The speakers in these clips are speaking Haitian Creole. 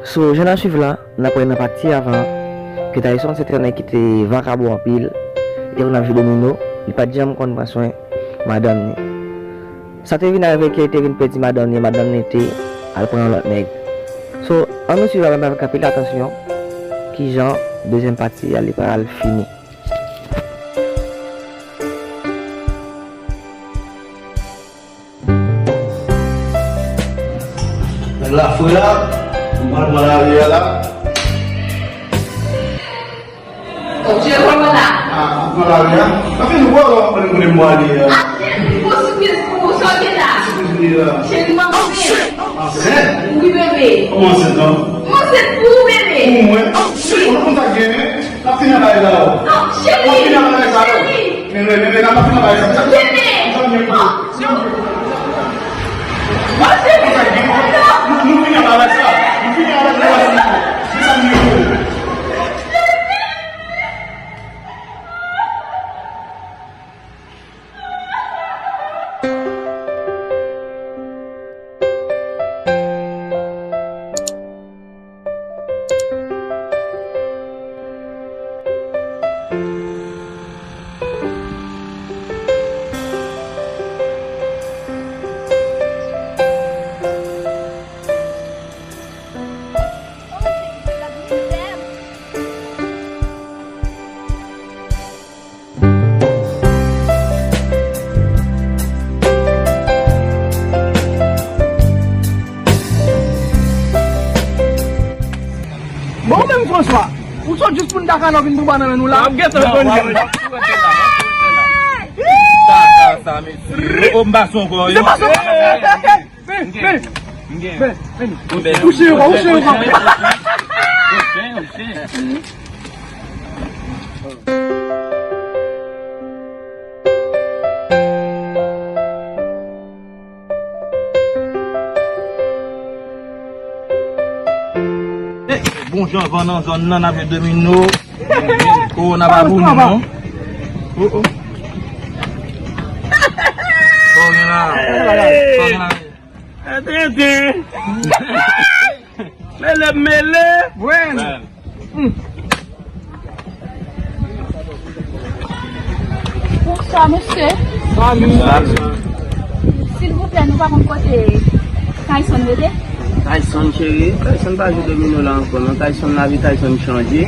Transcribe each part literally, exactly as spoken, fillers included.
So, jan n ap swiv la, n ap wè nan pati avan ke Tyson se te yon nèg ki te vakabon anpil, li te konn ap jwe domino, li pa t janm konn pran swen madanm ni. Sa te vin arive ke li te vin pèdi madanm ni, madanm ni te al pran yon lòt nèg. So, ann nou swiv avè m avèk anpil atansyon kijan dezyèm pati a li pral fini. Nèg la fre la, m pral pran lari a la. Oke, kòman la? Ah, m pran lari a. Anfen, nou wè w ap pran kote m pwale a. Ah, cheri, gon sipriz pou ou, sa w gen la? Sipriz pou li la. Cheri, m ansent. Ansent? Wi, bebe. Kòman ansent lan? M ansent pou ou, bebe. Pou mwen? Wi. Ou konn sa k genyen? N ap fini an bagay sa yo. Non, cheri. N ap fini an bagay sa yo. Cheri. Men, men, men, men, n ap fini an bagay sa yo. Cheri. Mezanmi, mezanmi, mezanmi. Non, cheri. Konn sa k gen? Nou, nou fini an bagay sa. Nou fini an bagay sa. Mezanmi, mezanmi. Bon, ou menm François, ou sot jis pou n ta ka vin pran nan men nou la. W ap gentan konn. Sa, sa, sa, mesye. O, m pa son kò, yo. Se pa son kò. Vin, vin. Vin, vin. Touche yo, touche yo. Bon jan van nan zòn nan, n ap jwe domino. Kowona pa pou nou, non. Oh, oh. Sa w gen la? Sa w gen la? Tenten. Mele, mele. Bwen. Bonswa, mesye. Salut. Silvouplè, nou pa konn kote Tyson rete? Tyson, cheri, Tyson pa jwe domino la ankò, non. Tyson, lavi Tyson chanje.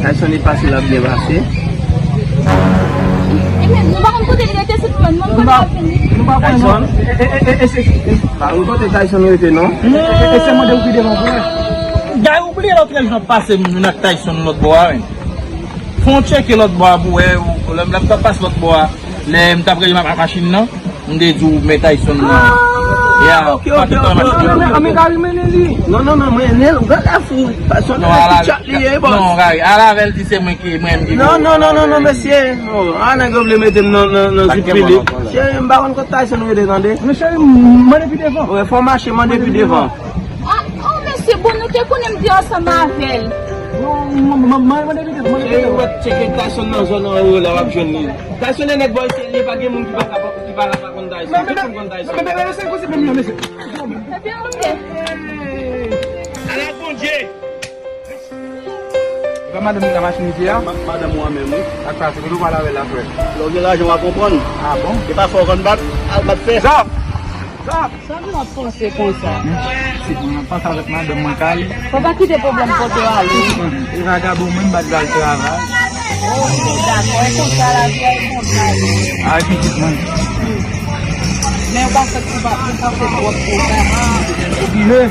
Tyson, li pase, l ap byen pase. Ebyen, nou pa konn kote li rete, silvouplè, nou pa konn kote l ap vini. Nou pa konnen, non. Tyson? E, e, e, e, e, se, e, pa konn kote Tyson rete, non. E, e, e, se mande ou pi devan pou wè. Gay, ou bliye lòt lè m t ap pase m vin ak Tyson lòt bò a, wi. Fè yon tcheke lòt bò a pou wè, ou, lè m t ap pase lòt bò a, lè m t ap rele ma-, machin nan, m te di w men Tyson nan. Ah, ya, ok, ok, ok, ok. An, men Gary mennen li. Non, non, non, mennen l, ou gade fou. Tyson, non, ala, ti chat li ye, bòs. Non, Gary, ala avè l di se mwen ki, mwen menm ki. Non, non, non, non, non, mesye. Non, a nèg yo vle mete m nan, nan, nan zip pili. Cheri, m pa konn kote Tyson rete, tande. Men cheri, mande pi devan. Wi, fò w mache, mande pi devan. Ah, oh, mesye, bon, nou te konnen m te ansanm avè l. Cheri, ou wè tcheke Tyson nan zòn anwo la, w ap jwenn li. Tyson e nèg bò isi, li pa gen moun ki pa ka, ki pa ka pa konn Tyson. Tout moun konn Tyson. Ebyen, ok. Ala Bondye! E pa madanm ki nan machin misye a? Ma-, madanm ou an menm, wi. Ak sa, se kote w pral avè l la, frè? Lè w gen lajan, w a konprann. Ah bon? E pa fò w konn bat, al bat fè. Zòp! Zòp! Sa nou ap panse konsa? Hmm. Se pou mwen panse avèk madanm mwen, Kali. Fò pa kite pwoblèm pote w ale. E vagabon, mwen, m bat l al travay. Oh, dakò, e konsa lavi a, e konsa. Ay, pitit mwen. Men yo pa fèt pou pa, pou pa fè twòp pwoblèm. Oblije.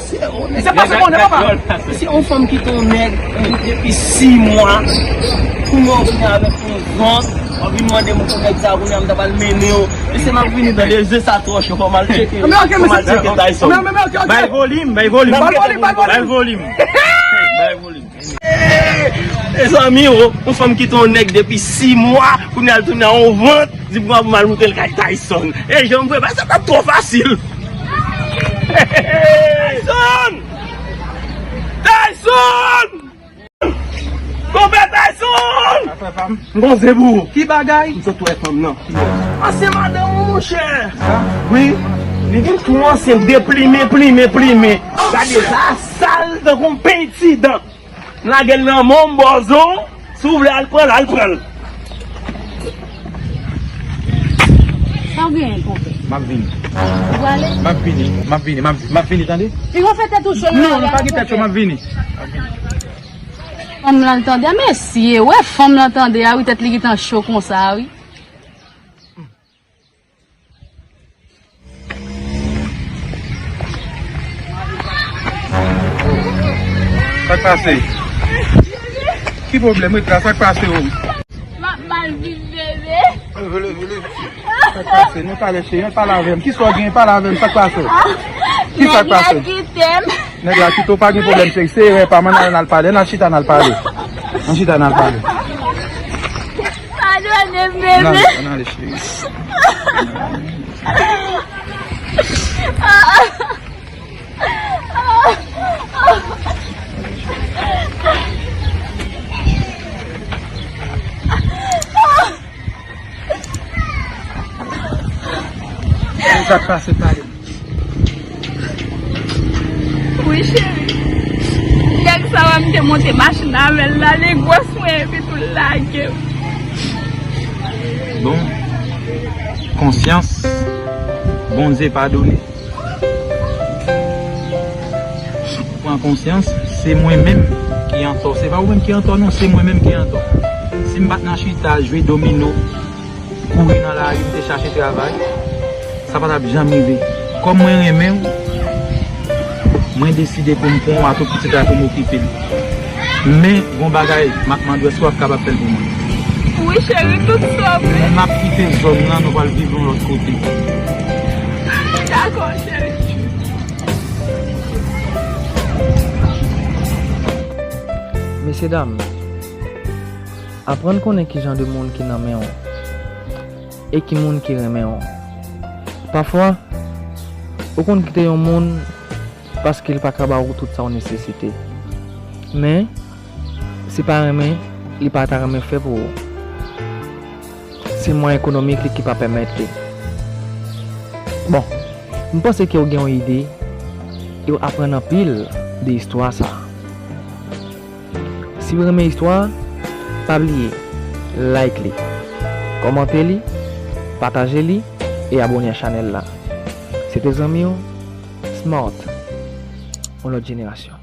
Se pa sa konnen, papa. Se yon fanm ki te yon nèg depi sis mwa. Kounye a w vini avèk yon vant. W ap vin mande m pou nèg sa, kounye a m ta pral mennen w. Mesye, m ap vini, tande, je sa twò cho, fò m al tcheke. Fò m al tcheke Tyson. Bay volim, bay volim. Bay volim, bay volim. Bay volim. Mezanmi, o, yon fanm ki te yon nèg depi sis mwa, kounye a l tounen a yon vant, di pou m al moute l kay Tyson. E jan m vre, bagay sa t ap twò fasil. Tyson! Tyson! Konpè Tyson! M gon ze pou ou. Ki bagay? M sot wè fanm nan. A, se madanm ou, monchè. Wi. Li vin tou ansyen, deplimen, plimen, plimen. Gade sa, sal tankou yon penti dan. M lage l nan men w, m ba w zon, si w vle al pran l, al pran l. Sa w genyen, konpè? M ap vini. Ou prale? M ap vini, m ap vini, m ap, m ap vini, tande? Piga w fè tèt ou cho nan lari a, konpè. Non, nou pa gen tèt cho, m ap vini. Fanm lan tande, mesye, wè fanm lan tande a, wi, tèt li gentan cho konsa, wi. Sa k pase? Ki pwoblèm? Ret la, sa k pase, o? M ap mal viv, bebe. Leve, leve, leve. Sa k pase? Nou talè, cheri, pale avè m. Kisa w gen? Pale avè m, sa k pase? Ki sa k pase? Nèg la kite m. Nèg la kite w, pa gen pwoblèm, cheri. Se erè pa m, ann al, ann al pale. Ann al chita, ann al pale. Ann chita, ann al pale. Padone m, bebe. Ann ale, ann ale, cheri. Sa k pase, pale. Wi, cheri. Nèg sa a, m te monte machin avè l la, li gwòs mwen, epi tou l lage m. Bon, konsyans, Bondye padone. Pran konsyans, se mwen menm ki antò. Se pa ou menm ki antò, non, se mwen menm ki antò. Si m pa t nan chita, jwe domino, kouri nan lari, m te chache travay, sa pa t ap janm rive. Kòm mwen renmen w, mwen deside pou m pran w a tout pitit la pou m okipe l. Men, gon bagay, m ap mande w, èske w ap kapab fè l pou mwen? Wi, cheri, tout sa w vle. M ap kite zòn nan, nou pral viv yon lòt kote. Dakò, cheri. Mesye dam, aprann konnen ki jan de moun ki nan men w e ki moun ki renmen w. Pafwa, ou konn kite yon moun paske l pa ka ba w tout sa w nesesite. Men, se pa renmen li pa ta renmen fè pou ou. Se mwayen ekonomik li ki pa pèmèt li. Bon, m panse ke w gen yon ide e w aprann anpil de istwa sa a. Si w renmen istwa a, pa bliye like li, kòmante li, pataje li e abone a chanèl la. Se te zanmi w, Smart, yon lòt jenerasyon.